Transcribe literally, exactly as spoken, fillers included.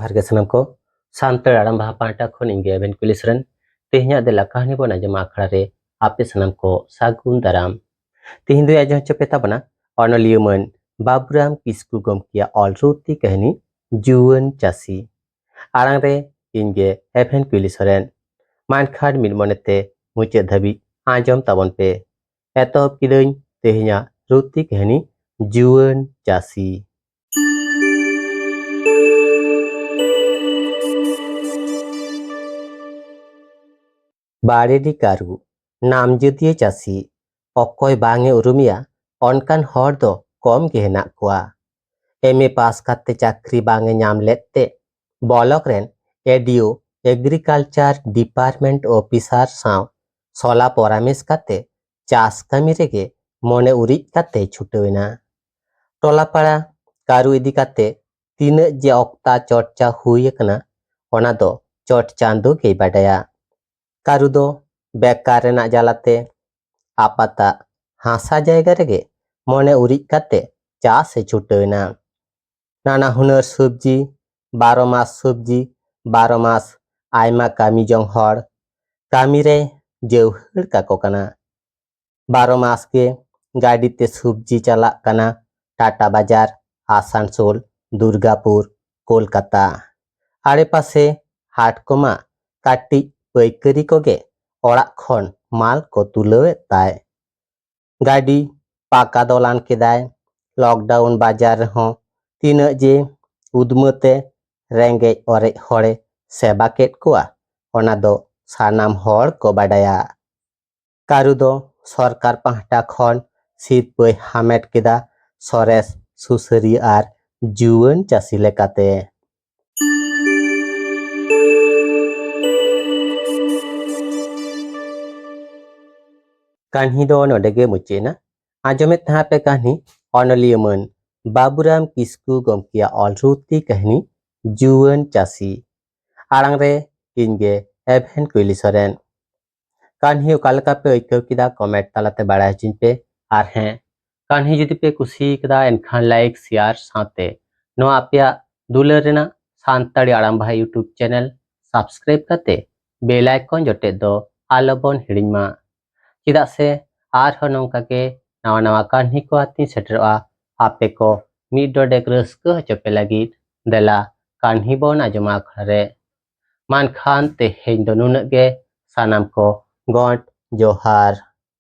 ᱡᱚᱦᱟᱨ ᱜᱮ ᱥᱟᱱᱟᱢ ᱠᱚ᱾ ᱥᱟᱱᱛᱟᱲ ᱟᱲᱟᱝ ᱵᱟᱦᱟ ᱯᱟᱦᱴᱟ ᱠᱷᱚᱱ ᱤᱧ ᱜᱮ ᱮᱵᱷᱮᱱ ᱠᱩᱞᱤ ᱥᱚᱨᱮᱱ᱾ ᱛᱮᱦᱮᱧᱟᱜ ᱫᱮᱞᱟ ᱠᱟᱹᱦᱱᱤ ᱵᱚᱱ ᱟᱸᱡᱚᱢᱟ ᱟᱠᱷᱲᱟ ᱨᱮ ᱟᱯᱮ ᱥᱟᱱᱟᱢ ᱠᱚ ᱥᱟᱹᱜᱩᱱ ᱫᱟᱨᱟᱢ᱾ ᱛᱮᱦᱮᱧ ᱫᱚ ᱟᱸᱡᱚᱢ ᱦᱚᱪᱚ ᱯᱮ ᱛᱟᱵᱚᱱᱟ ᱚᱱᱚᱞᱤᱭᱟᱹ ᱢᱟᱹᱱ ᱵᱟᱵᱩᱨᱟᱢ ᱠᱤᱥᱠᱩ ᱜᱚᱢᱠᱮᱭᱟᱜ ᱚᱞ ᱨᱩᱛᱤ ᱠᱟᱹᱦᱱᱤ ᱡᱩᱣᱟᱹᱱ ᱪᱟᱹᱥᱤ᱾ ᱟᱲᱟᱝ ᱨᱮ ᱤᱧ ᱜᱮ ᱮᱵᱷᱮᱱ ᱠᱩᱞᱤ ᱥᱚᱨᱮᱱ᱾ ᱢᱟ ᱮᱱᱠᱷᱟᱱ ᱢᱤᱫ ᱢᱚᱱᱮᱛᱮ ᱢᱩᱪᱟᱹᱫ ᱫᱷᱟᱹᱵᱤᱡ ᱟᱸᱡᱚᱢ ᱛᱟᱵᱚᱱ ᱯᱮ᱾ ᱮᱛᱚᱦᱚᱵ ᱠᱤᱫᱟᱹᱧ ᱛᱮᱦᱮᱧᱟᱜ ᱨᱩᱛᱤ ᱠᱟᱹᱦᱱᱤ ᱡᱩᱣᱟᱹᱱ ᱪᱟᱹᱥᱤ᱾ ᱵᱟᱲᱮᱰᱤ ᱠᱟᱹᱨᱩ, ᱱᱟᱢᱡᱟᱹᱫᱤᱭᱟᱹ ᱪᱟᱹᱥᱤ᱾ ᱚᱠᱚᱭ ᱵᱟᱝ ᱮ ᱩᱨᱩᱢᱮᱭᱟ, ᱚᱱᱠᱟᱱ ᱦᱚᱲ ᱫᱚ ᱠᱚᱢ ᱜᱮ ᱦᱮᱱᱟᱜ ᱠᱚᱣᱟ᱾ ᱮᱢ ᱮ ᱯᱟᱥ ᱠᱟᱛᱮ ᱪᱟᱹᱠᱨᱤ ᱵᱟᱝ ᱮ ᱧᱟᱢ ᱞᱮᱫ ᱛᱮ ᱵᱞᱚᱠ ᱨᱮᱱ ᱮ ᱰᱤ ᱳ, ᱮᱜᱽᱨᱤᱠᱟᱞᱪᱟᱨ ᱰᱤᱯᱟᱨᱴᱢᱮᱱᱴ ᱚᱯᱷᱤᱥᱟᱨ ᱥᱟᱶ ᱥᱚᱞᱟ ᱯᱚᱨᱟᱢᱮᱥ ᱠᱟᱛᱮ ᱪᱟᱥ ᱠᱟᱹᱢᱤ ᱨᱮᱜᱮ ᱢᱚᱱᱮ ᱩᱨᱤᱡ ᱠᱟᱛᱮ ᱪᱷᱩᱴᱟᱹᱣ ᱮᱱᱟ᱾ ᱴᱚᱞᱟ ᱯᱟᱲᱟ ᱠᱟᱹᱨᱩ ᱤᱫᱤ ᱠᱟᱛᱮ ᱛᱤᱱᱟᱹᱜ ᱡᱮ ᱚᱠᱛᱟ ᱪᱚᱨᱪᱟ ᱦᱩᱭ ᱟᱠᱟᱱᱟ, ᱚᱱᱟ ᱫᱚ ᱪᱚᱴ ᱪᱟᱸᱫᱳ ᱜᱮᱭ ᱵᱟᱰᱟᱭᱟ᱾ ᱠᱟᱹᱨᱩ ᱫᱚ ᱵᱮᱠᱟᱨ ᱨᱮᱱᱟᱜ ᱡᱟᱞᱟᱛᱮ ᱟᱯᱟᱛᱟᱜ ᱦᱟᱥᱟ ᱡᱟᱭᱜᱟ ᱨᱮᱜᱮ ᱢᱚᱱᱮ ᱩᱨᱤᱡ ᱠᱟᱛᱮ ᱪᱟᱥ ᱮ ᱪᱷᱩᱴᱟᱹᱣ ᱮᱱᱟ᱾ ᱱᱟᱱᱟ ᱦᱩᱱᱟᱹᱨ ᱥᱚᱵᱽᱡᱤ, ᱵᱟᱨᱚ ᱢᱟᱥ ᱥᱚᱵᱽᱡᱤ, ᱵᱟᱨᱚ ᱢᱟᱥ ᱟᱭᱢᱟ ᱠᱟᱹᱢᱤ ᱡᱚᱝ ᱦᱚᱲ, ᱠᱟᱹᱢᱤ ᱨᱮ ᱡᱟᱹᱣᱦᱟᱹᱲ ᱠᱟᱠᱚ ᱠᱟᱱᱟ᱾ ᱵᱟᱨᱚ ᱢᱟᱥ ᱜᱮ ᱜᱟᱹᱰᱤ ᱛᱮ ᱥᱚᱵᱽᱡᱤ ᱪᱟᱞᱟᱜ ᱠᱟᱱᱟ ᱴᱟᱴᱟ ᱵᱟᱡᱟᱨ, ᱟᱥᱟᱱᱥᱳᱞ, ᱫᱩᱨᱜᱟᱯᱩᱨ, ᱠᱳᱞᱠᱟᱛᱟ᱾ ᱟᱲᱮᱯᱟᱥᱮ ᱦᱟᱴ ᱠᱚᱢᱟ ᱠᱟᱹᱴᱤᱡ ᱯᱟᱹᱭᱠᱟᱹᱨᱤ ᱠᱚᱜᱮ ᱚᱲᱟᱜ ᱠᱷᱚᱱ ᱢᱟᱞ ᱠᱚ ᱛᱩᱞᱟᱹᱣᱮᱫ ᱛᱟᱭ᱾ ᱜᱟᱹᱰᱤ ᱯᱟᱠᱟ ᱫᱚᱞᱟᱱ ᱠᱮᱫᱟᱭ᱾ ᱞᱚᱠᱰᱟᱣᱩᱱ ᱵᱟᱡᱟᱨ ᱨᱮᱦᱚᱸ ᱛᱤᱱᱟᱹᱜ ᱡᱮ ᱩᱫᱽᱢᱟᱹ ᱛᱮ ᱨᱮᱸᱜᱮᱡ ᱚᱨᱮᱡ ᱦᱚᱲᱮ ᱥᱮᱵᱟ ᱠᱮᱫ ᱠᱚᱣᱟ, ᱚᱱᱟ ᱫᱚ ᱥᱟᱱᱟᱢ ᱦᱚᱲ ᱠᱚ ᱵᱟᱰᱟᱭᱟ᱾ ᱠᱟᱹᱨᱩ ᱫᱚ ᱥᱚᱨᱠᱟᱨ ᱯᱟᱦᱴᱟ ᱠᱷᱚᱱ ᱥᱤᱨᱯᱟᱹᱭ ᱦᱟᱢᱮᱴ ᱠᱮᱫᱟ ᱥᱚᱨᱮᱥ ᱥᱩᱥᱟᱹᱨᱤᱭᱟᱹ ᱟᱨ ᱡᱩᱣᱟᱹᱱ ᱪᱟᱹᱥᱤ ᱞᱮᱠᱟᱛᱮ᱾ ᱠᱟᱹᱦᱱᱤ ᱫᱚ ᱱᱚᱰᱮ ᱜᱮ ᱢᱩᱪᱟᱹᱫ ᱮᱱᱟ᱾ ᱟᱸᱡᱚᱢᱮᱫ ᱛᱟᱦᱮᱸ ᱯᱮ ᱠᱟᱹᱦᱱᱤ ᱚᱱᱚᱞᱤᱭᱟᱹ ᱢᱟᱹᱱ ᱵᱟᱵᱩᱨᱟᱢ ᱠᱤᱥᱠᱩ ᱜᱚᱢᱠᱮᱭᱟᱜ ᱚᱞ ᱨᱩᱛᱤ ᱠᱟᱹᱦᱱᱤ ᱡᱩᱣᱟᱹᱱ ᱪᱟᱹᱥᱤ᱾ ᱟᱲᱟᱝ ᱨᱮ ᱤᱧ ᱜᱮ ᱮᱵᱷᱮᱱ ᱠᱩᱭᱞᱤ ᱥᱚᱨᱮᱱ᱾ ᱠᱟᱹᱦᱱᱤ ᱚᱠᱟ ᱞᱮᱠᱟ ᱯᱮ ᱟᱹᱭᱠᱟᱹᱣ ᱠᱮᱫᱟ, ᱠᱚᱢᱮᱱᱴ ᱛᱟᱞᱟᱛᱮ ᱵᱟᱲᱟᱭ ᱦᱚᱪᱚᱧ ᱯᱮ᱾ ᱟᱨ ᱦᱮᱸ, ᱠᱟᱹᱦᱱᱤ ᱡᱩᱫᱤ ᱯᱮ ᱠᱩᱥᱤ ᱠᱟᱫᱟ, ᱮᱱᱠᱷᱟᱱ ᱞᱟᱭᱤᱠ, ᱥᱮᱭᱟᱨ ᱥᱟᱶᱛᱮ ᱱᱚᱣᱟ ᱟᱯᱮᱭᱟᱜ ᱫᱩᱞᱟᱹᱲ ᱨᱮᱱᱟᱜ ᱥᱟᱱᱛᱟᱲᱤ ᱟᱲᱟᱝ ᱵᱟᱦᱟ YouTube channel subscribe ᱠᱟᱛᱮ bell icon ᱡᱚᱴᱮᱫ ᱫᱚ ᱟᱞᱚᱵᱚᱱ ᱦᱤᱲᱤᱧ ᱢᱟ᱾ ᱪᱮᱫᱟᱜ ᱥᱮ ᱟᱨᱦᱚᱸ ᱱᱚᱝᱠᱟ ᱜᱮ ᱱᱟᱣᱟ ᱱᱟᱣᱟ ᱠᱟᱹᱦᱱᱤ ᱠᱚ ᱟᱛᱮᱧ ᱥᱮᱴᱮᱨᱚᱜᱼᱟ᱾ ᱟᱯᱮ ᱠᱚ ᱢᱤᱫ ᱰᱚᱸᱰᱮᱠ ᱨᱟᱹᱥᱠᱟᱹ ᱦᱚᱪᱚ ᱯᱮ ᱞᱟᱹᱜᱤᱫ ᱫᱮᱞᱟ ᱠᱟᱹᱦᱱᱤ ᱵᱚᱱ ᱟᱸᱡᱚᱢᱟ ᱟᱠᱷᱲᱟ ᱨᱮ᱾ ᱢᱮᱱᱠᱷᱟᱱ ᱛᱮᱦᱮᱧ ᱫᱚ ᱱᱩᱱᱟᱹᱜ ᱜᱮ᱾ ᱥᱟᱱᱟᱢ ᱠᱚ ᱜᱚᱸᱰ ᱡᱚᱦᱟᱨ᱾